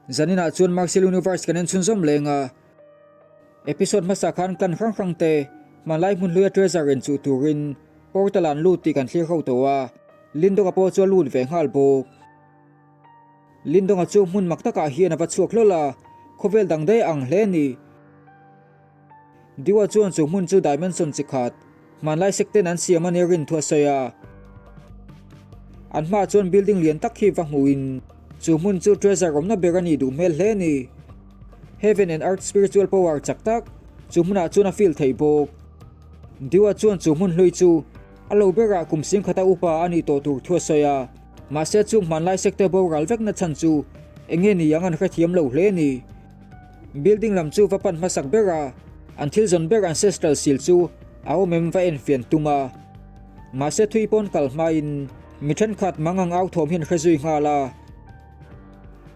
Zaninah chuan Martial Universe kan en chhunzawm leng a. Episode hmasa khan clan hrang hrang te hmanlai hmun hluia treasure in chuh turin portal ah an lut tih kan thlir ho tawh a, Lindonga pawh chu a lut ve nghal bawk. Lindonga chu hmun mak takah hian a va chhuak hlawl a, khawvel dang daih a ang hle a ni. Diwa chuan chu hmun chu dimension chi khat, hmanlai sekten an siam a nia rin thu a sawi a. An hmaah chuan building lian tak hi va hmuhin chu hmun chu treasure awmna ber a nih duh hmel hle a ni. Heaven and earth spiritual power chak tak chu hmunah chuan a feel theih bawk. Diwa chuan chu hmun hlui chu a lo berah kum singkhata upa a nih tawh tur thu a sawi a. Mahse chung hmanlai sekte boral vekna chhan chu eng nge ni ang an hrethiam lo hle a ni. Building lam chu va pan hmasak ber a, an thil zawn ber ancestral seal chu a awm em va enfian tum a. Mahse thui pawn kal hmain mi thenkhat mangang au thawm hian hre zui nghal a.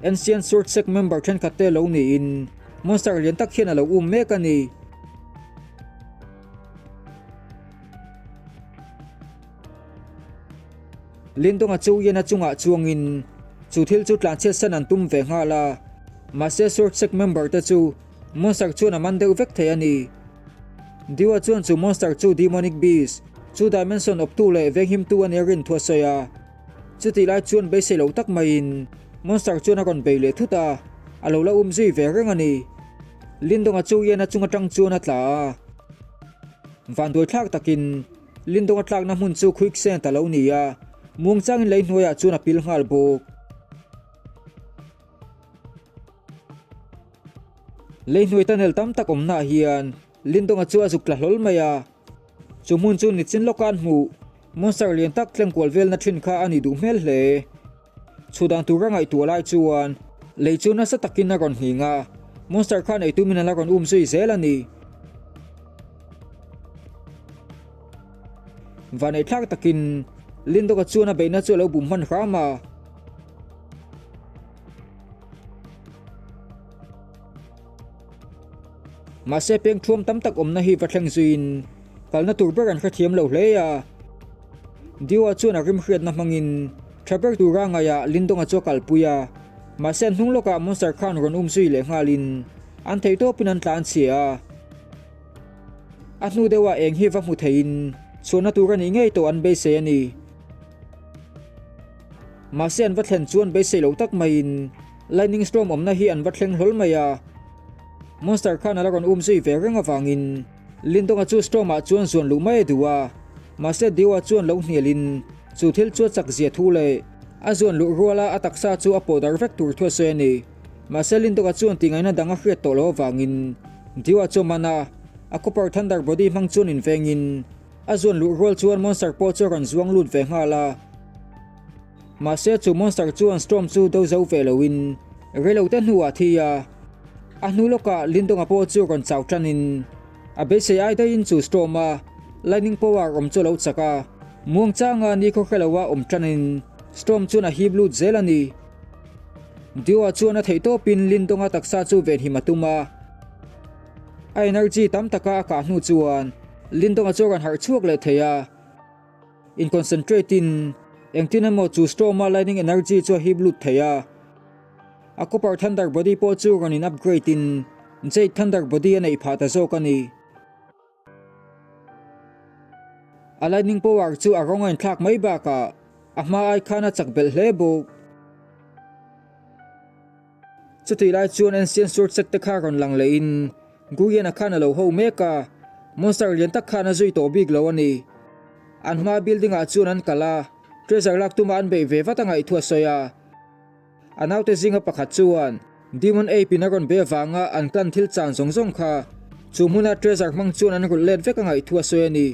Ancient Sword Sect member thenkhat te lo niin monster lian tak hian a lo um mek a ni. Lindonga chu Ian-a chungah chuangin chu thil chu tlanchhiat san an tum ve nghal a, mahse Sword Sect member te chu monster chuan a man deuh vek thei a ni. Diwa chuan chu monster chu Demonic Beast, chu dimension awptu leh venghimtu a nia rin thu a sawi a. Chutih lai chuan beisei loh tak maiin monster chuan a rawn bei leh thut a, a lo la um zui ve reng a ni. Lindonga chu Ian-a chung atang chuan a tla a. Vanduai thlak takin Lindonga tlakna hmun chu quicksand a lo ni a, muangchangin lei hnuaiah chuan a pil nghal bawk. Lei hnuai tunnel tam tak awmnaah hian Lindonga chu a zuk tla hlawl mai a, chu hmun chu nichin lawka an hmuh monster lian tak tlem kual velna thin kha a nih duh hmel hle. Chhudan tura ngaihtuah lai chuan lei chu nasa takin a rawn nghing a, monster khan ei tumin a la rawn um zui zel a ni. Vaneihthlak takin Lindawka chuan a beihna chu a lo bum hman hram a. Mahse peng thuam tam tak awmna hi va thleng zuiin kalna tur ber an hrethiam lo hle a. Diwa chuan a rimhriatna hmangin tha ber tura ngaihah Lindonga chu a kalpui a, mahse an hnung lawkah monster khan rawn um zui leh nghalin an theihtawpin an tlan chhia a. A hnu deuhah eng hi va hmu theiin chhuahna tur a nih ngei tawh an beisei a ni. Mahse an va thlen chuan beisei loh tak maiin Lightning Storm awmna hi an va thleng hlawl mai a. Monster khan a la rawn um zui ve reng avangin Lindonga chu Storm-ah chuan zuan luh mai a duh a, mahse Dewa chuan lo hnialin chu thil chu a chak zia thu leh a zuan luh ruala a taksa chu a pawh dar vek tur thu a sawi a ni. Mahse Lindonga chuan tingaihna dang a hriat tawh loh avangin Dewa chu a man a, a Copper Thunder Body hmang chuan invengin A zuan luh rual chuan monster pawh chu a rawn zuang lut ve nghal a. Mahse chu monster chuan Storm chu do zo ve loin rei te hnuah a thi a. A hnu lawkah Lindonga pawh chu rawn chau tanin a beisei ai daihin chu Storm a lightning power awm chu a lo chak a. Muangchanga ni khaw hre loa awm tanin Storm chuan a hip lut zel a ni. Dewa chuan a theihtawpin Lindonga taksa chu venhim a tum a. A energy tam taka a kah hnu chuan Lindonga chu a rawn harh chhuak leh thei a. In concentrate in engtin emaw chu storm a lightning energy chu a hip lut thei a. A copper thunder body pawh chu rawn in upgrade in jade thunder body a neih phah ta zawk a ni. A lightning power chu a rawng a inthlak mai bakah a hma ai khan a chak belh hle bawk. Chutih lai chuan Ancient Sword Sect te kha rawn lang lehin Guyan-a khan a lo ho mek a, monster lian tak khan a zui tawh bik lo a ni. An hma building ah chuan an kal a, treasure lak tuma an beih ve vat a ngaih thu a sawi a. A naute zinga pakhat chuan Demon Ape in a rawn be avanga an clan thil chan zawng zawng kha chu hmuna treasure hmang chuan an rulh let vek a ngaih thu a sawi a ni.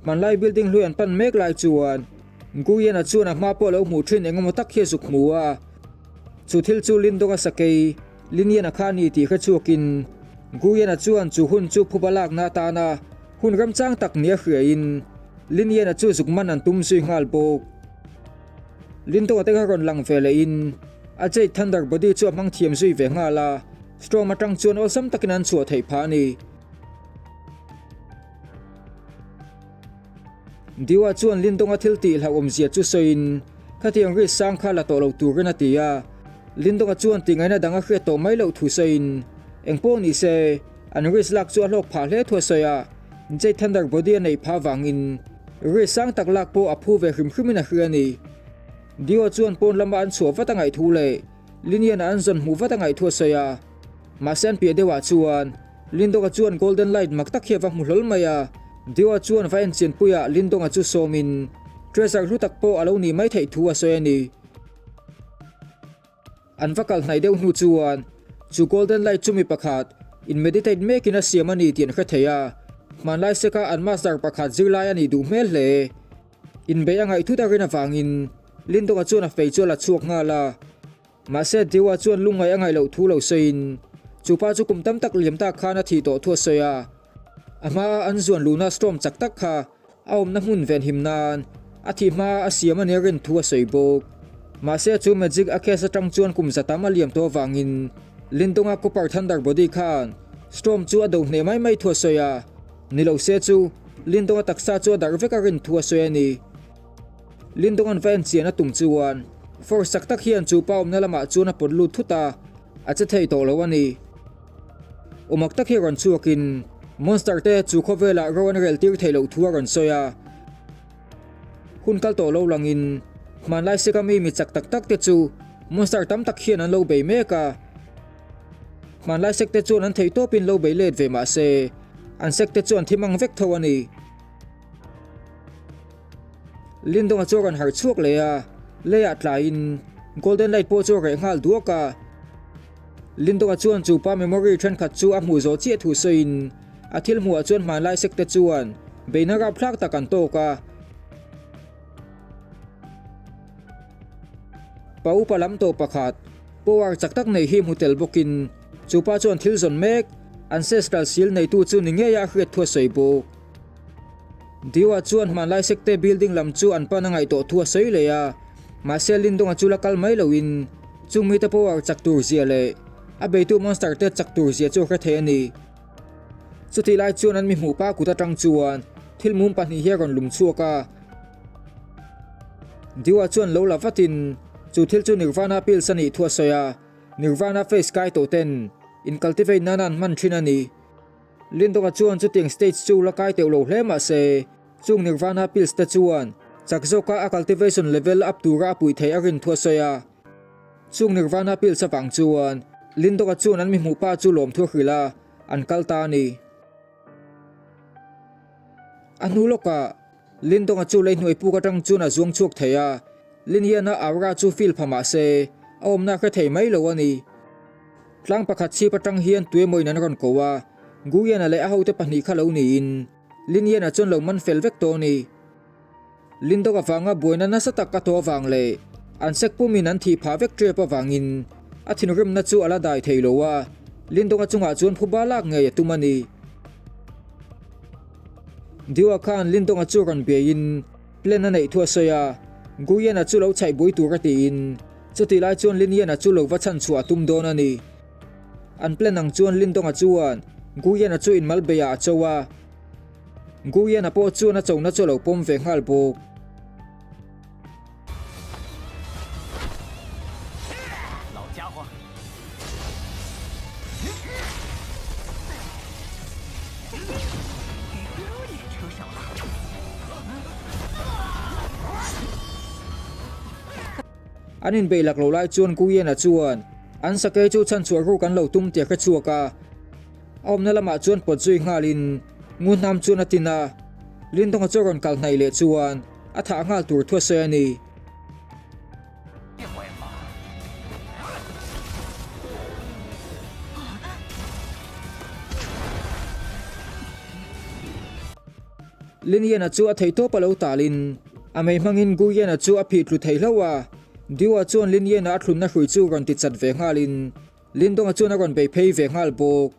Hmanlai building hlui an pan mek lai chuan Guyana chuan a hma pawh lo hmuh thin engemaw tak hi a zuk hmu a. Chu thil chu Lindonga sakei Liniana kha a ni tih hre chhuakin Guyana chuan chu hun chu phuba lakna atana hun remchang tak nia hriain Liniana chu zuk man an tum zui nghal bawk. Lindonga te kha rawn lang ve lehin a Jade Thunder Body chu a hmang thiam zui ve nghal a, Storm atang chuan awlsam takin an chhuah theih phah a ni. Diwa chuan Lindonga thil tih hlauhawmzia chu sawiin, Khatiang risk sang kha la tawh lo turin a ti a. Lindonga chuan tingaihna dang a hriat tawh mai loh thu sawiin eng pawh ni se an risk lak chu a hlawk phah hle thu a sawi a, Jade Thunder body a neih phah avangin risk sang tak lak pawh a phu ve hrim hrimin a hria a ni. Dio chuan pawn lama an chhuah vat a ngaih thu leh Linian-a an zawn hmuh vat a ngaih thu a sawi a, mahse an piah deuhah chuan Lindonga chuan Golden Light mak tak hi a va hmu hlawl mai a, Dio chuan va enchianpuiah Lindonga chu sawmin treasure hlu tak pawh a lo nih mai theih thu a sawi a ni. An va kal hnaih deuh hnu chuan chu Golden Light chu mi pakhat in meditate mekin a siam a ni tih an hre thei a, hmanlai seka an master pakhat zirlai a nih duh hmel hle. Inbeih a ngaih thut a rin avangin Lindonga chuan a fei chu a la chhuak nghal a, mahse Dewa chuan lungngaih a ngaih loh thu lo sawiin chu pa chu kum tam tak liam tak khan a thih tawh thu a sawi a, a hmaa an zuan luhna storm chak tak kha A awmna hmun venhim nan a thih hma a siam a nia rin thu a sawi bawk. Mahse chu magic a case atang chuan kum za tam a liam tawh avangin Lindonga Copper Thunder Body khan Storm chu a do hneh mai mai thu a sawi a, ni lo se chu Lindonga taksa chu a darh vek a rin thu a sawi a ni. Lindonga'n va en chian a tum chuan force chak tak hian chu pa awmna lamah chuan a pawt lut thut a, a che thei tawh lo a ni. Awmak tak hi rawn chhuakin Monster te chu khawvelah ro an rel tir theih loh thu a rawn sawi a. Hun kal tawh lo langin hmanlai seka mi mi chak tak tak te chu Monster tam tak hian an lo bei mek a. Hmanlai sek te chuan an theih tawpin lo bei let ve mah se an sek te chu an thi mang vek tho a ni. Lindonga chu a rawn harh chhuak leh a, leiah tlaiin Golden Light pawh chu a reh nghal duak a. Lindonga chuan chu pa memory thenkhat chu a hmuh zawh chiah thu sawiin a thil hmuhah chuan hmanlai sek te chuan beihna rapthlak tak an tawk a. Pa upa lam tawh pakhat power chak tak nei hi hmu tel bawkin chu pa chuan thil zawn mek ancestral seal neitu chu ni ngeia a hriat thu a sawi bawk. Diwa chuan hmanlai sekte building lam chu an pan a ngaih tawh thu a sawi leh a, mahse Lindonga chu la kal mai loin chung mite power chak tur zia leh a beitu monster te chak tur zia chu a hre thei a ni. Chutih lai chuan an mi hmuh pa kut atang chuan thil mum pahnih hi a rawn lum chhuak a. Diwa chuan lo la vatin chu thil chu Nirvana pills a nih thu a sawi a, Nirvana face kai tawh ten in cultivate nana an hman thin a ni. Lindonga chuan chutiang stage chu la kai teuh lo hle mah se, chung Nirvana pills te chuan chak zawka a cultivation level up tura a puih theih a rin thu a sawi a. Chung Nirvana pills avang chuan Lindonga chuan an mi hmuh pa chu lawmthu a hrilh a, an kal ta a ni. A hnu lawkah Lindonga chu leihnuai puk atang chuan a zuang chhuak thei a, Lin hian a aura chu feel pha mah se, a awmna a hre thei mai lo a ni. Tlang pakhat chhip atang hian tuemawiin an rawn ko a, Guyana leh a hote pahnih kha lo niin Lin hian a chuan lo man fel vek tawh a ni. Lindawk avanga buaina nasa tak a tawh avang leh an sek pumin an thih phah vek tep avangin a thinrimna chu a la dai thei lo a, Lindonga chungah chuan phuba lak ngei a tum a ni. Diwa khan Lindonga chu rawn biaiin Plan a neih thu a sawi a, Guyana chu lo chhaih bui tur a tiin chutih lai chuan Liniana chu lo va chhan chhuah a tum dawn a ni. An plan ang chuan Lindonga chuan Guyana chu inmal beiah a cho a, Guyana pawh chuan a chona chu a lo pawm ve nghal bawk. An inbeih lak lo lai chuan Guyana chuan an sakei chu chhanchhuah ruk an lo tum tih a hre chhuak a. A awmna lamah chuan pawt zui nghalin Ngunhnam chuan a tin a, Lindonga chu a rawn kal hnaih leh chuan a thah nghal tur thu a sawi a ni. Lin Yan-a chu a theihtawp a lo talin a mei hmangin Gu Yan-a chu a phih tlu thei hlauh a. Diu-a chuan Lin Yan-a a thlunna hrui chu rawn ti chat ve nghalin Lin Dong-a chuan a rawn bei phei ve nghal bawk.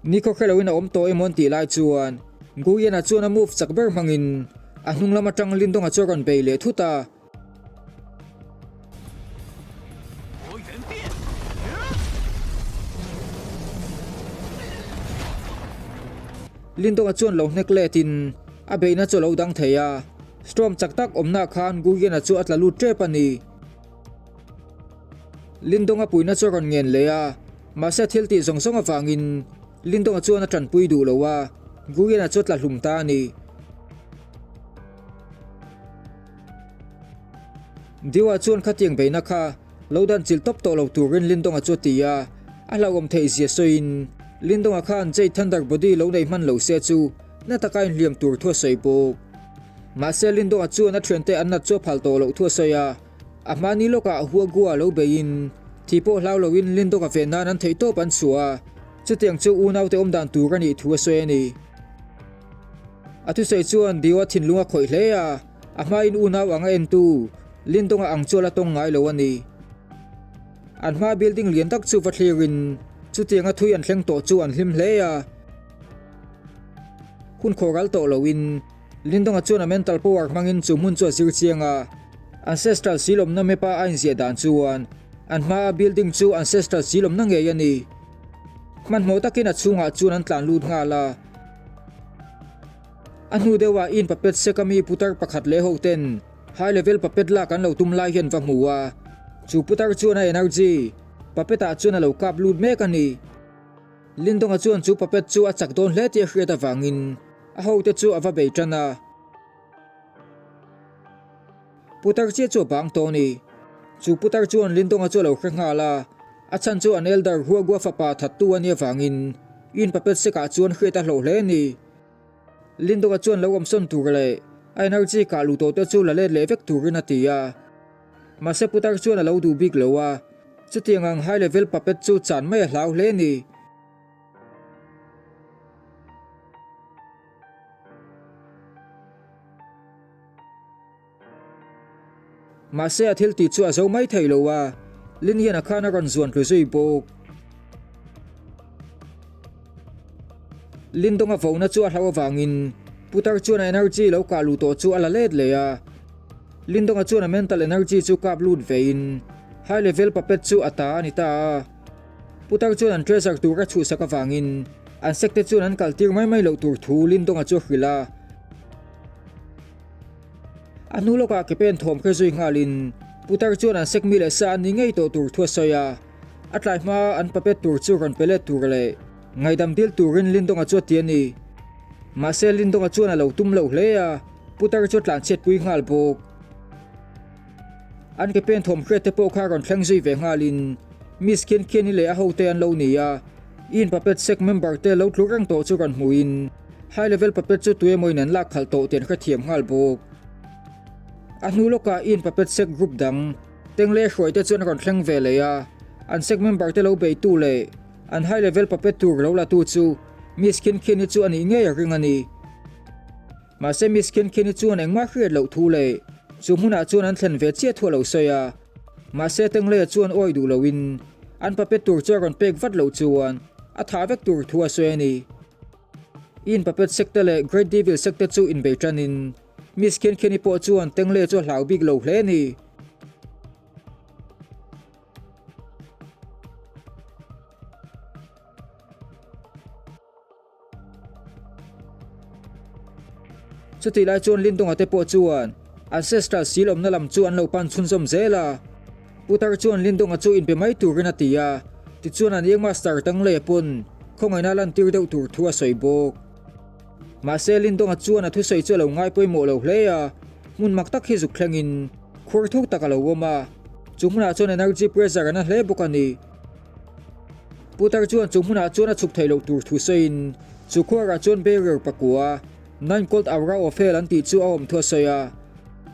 Nikhaw hre loin a awm tawh emaw an tih lai chuan Gu Yan-a chuan a move chak ber hmangin a hnung lam atang Lin Dong-a chu a rawn bei leh thut a. Lindonga chuan lo hnek letin a beihna chu a lo dang thei a. Storm chak tak awmna khan Gugian-a chu a tla lut tep a ni. Lindonga puina chu a rawn ngen leh a, mahse thil tih zawng zawng avangin Lindonga chuan a tanpui duh lo a, Gugian-a chu a tla hlum ta a ni. Diwa chuan khatiang beihna kha lo dan chilh tawp tawh lo turin Lindonga chu a ti a, a hlauhawm theih zia sawiin Lindonga khan Jade Thunder Body lo nei hman lo se chu na taka inhliam tur thu a sawi bawk. Mahse Lindonga chuan a thiante an nat chu a phal tawh loh thu a sawi a, a hmani lawkah Huagua lo beiin thi pawh hlau loin Lindonga ve nan an theihtawp an chhuah a, chutiang chu unaute awmdan tur a nih thu a sawi a ni. A thusawi chuan Dio-a thinlung a khawih hle a, a hmain unau ang a entu Lindonga ang chu a la tawng ngai lo a ni. An hma building lian tak chu va thlirin chutianga thui an thleng tawh chu an hlim hle a. Hun khawh ral tawh loin Lindonga chuan a mental power hmangin chu hmun chu a zir chiang a. Ancestral silawmna map-a a inziah dan chuan an hmaa building chu ancestral silawmna ngei a ni. Hmanhmawh takin a chhungah chuan an tlan lut nghal a. A hnu deuhah in puppet sek ami putar pakhat leh ho ten high level puppet lak an lo tum lai hian va hmu a. Chu putar chuan a energy puppet ah chuan a lo kap lut mek a ni. Lindonga chuan chu puppet chu a chak dawn hle tih a hriat avangin a hote chu a va bei tan a. Putar chiah chu a bang tawh a ni. Chu putar chuan Lindonga chu a lo hre nghal a, a chhan chu an elder Huagua fapa thattu a nih avangin in puppet sekah chuan hriat a hlawh hle a ni. Lindonga chuan lo awmsawn tur leh a energy kah luh tawh te chu la let leh vek turin a ti a. Mahse putar chuan a lo duh bik lo a, chutiang ang high level puppet chu chan mai a hlau hle a ni. Mahse a thil tih chu a zo mai thei lo a, Lin hian a khan a rawn zuan tlu zui bawk. Lin dawnga vona chu a hlauh avangin putar chuan a energy lo kah luh tawh chu a la let leh a. Lin dawnga chuan a mental energy chu kap lut vein high level puppet chu a ta a ni ta a. Putar chuan an treasure tur a chhuhsak avangin an sek te chuan an kal tir mai mai loh tur thu Lin dawnga chu a hrilh a. A hnu lawkah ke pen thawm kher zui nghalin putar chuan an sek mi leh sa an ni ngei tawh tur thu a sawi a. A tlai hma an puppet tur chu rawn pe let tur leh ngaidam dil turin Lindonga chu a ti a ni. Mahse Lindonga chuan a lo tum lo hle a, putar chu a tlanchhiat pui nghal bawk. An ke pen thawm hriat te pawh kha rawn thleng zui ve nghalin Miss Khian Khiani leh a hote an lo ni a, in puppet sek member te lo tlu reng tawh chu rawn hmuhin High level puppet chu tuemawiin an lak khalh tawh tih an hrethiam nghal bawk. A hnu lawkah in puppet sek group dang Teng leh Hruai te chuan rawn thleng ve leh a, an sek member te lo beitu leh an high level puppet tur lo la tu chu Miss Khin Khin hi chu a nih ngei a ring a ni. Mahse Miss Khin Khin hi chuan engmah hriat loh thu leh chu hmunah chuan an thlen ve chiah thu a lo sawi a. Mahse Tengleia chuan awi duh loin an puppet tur chu a rawn pek vat loh chuan a thah vek tur thu a sawi a ni. In puppet sekte leh Great Devil sekte chu inbei tanin Miss Khiankheni pawh chuan Tengle chu a hlau bik lo hle a ni. Chutih lai chuan Lindonga te pawh chuan Ancestral seal awmna lam chu an lo pan chhunzawm zel a. Putar chuan Lindonga chu inpe mai turin a ti a, tichuan an Young Master Tanglei pawn khawngaihna lantir deuh tur thu a sawi bawk. Mahse Lindonga chuan a thusawi chu a lo ngai pawimawh lo hle a, hmun mak tak hi zuk thlengin khuar thuk tak a lo awm a, chu hmunah chuan energy pressure a na hle bawk a ni. Putar chuan chu hmunah chuan a chhuk theih loh tur thu sawiin chu khuarah chuan barrier pakua Nine Cold Aura of Hell an tih chu a awm thu a sawi a.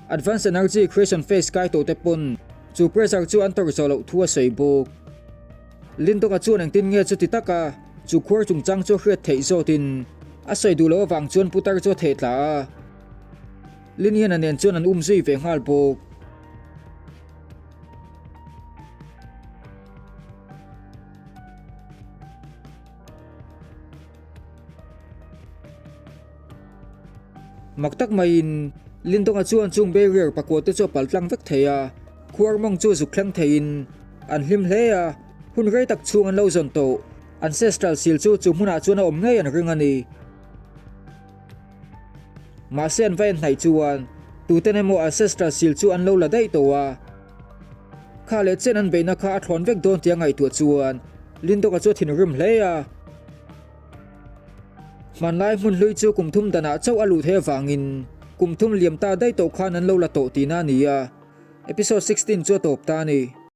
Advanced Energy Creation Phase kai tawh te pawn chu pressure chu an tawrh zawh loh thu a sawi bawk. Lindonga chuan engtin nge chuti taka chu khuar chungchang chu a hriat theih zawtin a sawi duh loh avang chuan putar chu a theh tla a. Lin hian a nen chuan an um zui ve nghal bawk. Mak tak maiin Lindonga chuan chung barrier pakua te chu a pal tlang vek thei a, khuar mawng chu zuk thleng theiin an hlim hle a, hun rei tak chhung an lo zawn tawh. Ancestral seal chu chu hmunah chuan a awm ngei an ring a ni. Mahse an va en hnaih chuan Tuten emaw Ancestral Seal chu an lo la daih tawh a. Kha leh chen an beihna kha a thlawn vek dawn tia ngaihtuah chuan Lindawka chu a thinrim hle a. Hmanlai hmun hlui chu kum thum danah chauh a luh theih avangin kum thum liam ta daih tawh khan an lo la tawh tihna a ni a. Episode 16 chu a tawp ta a ni.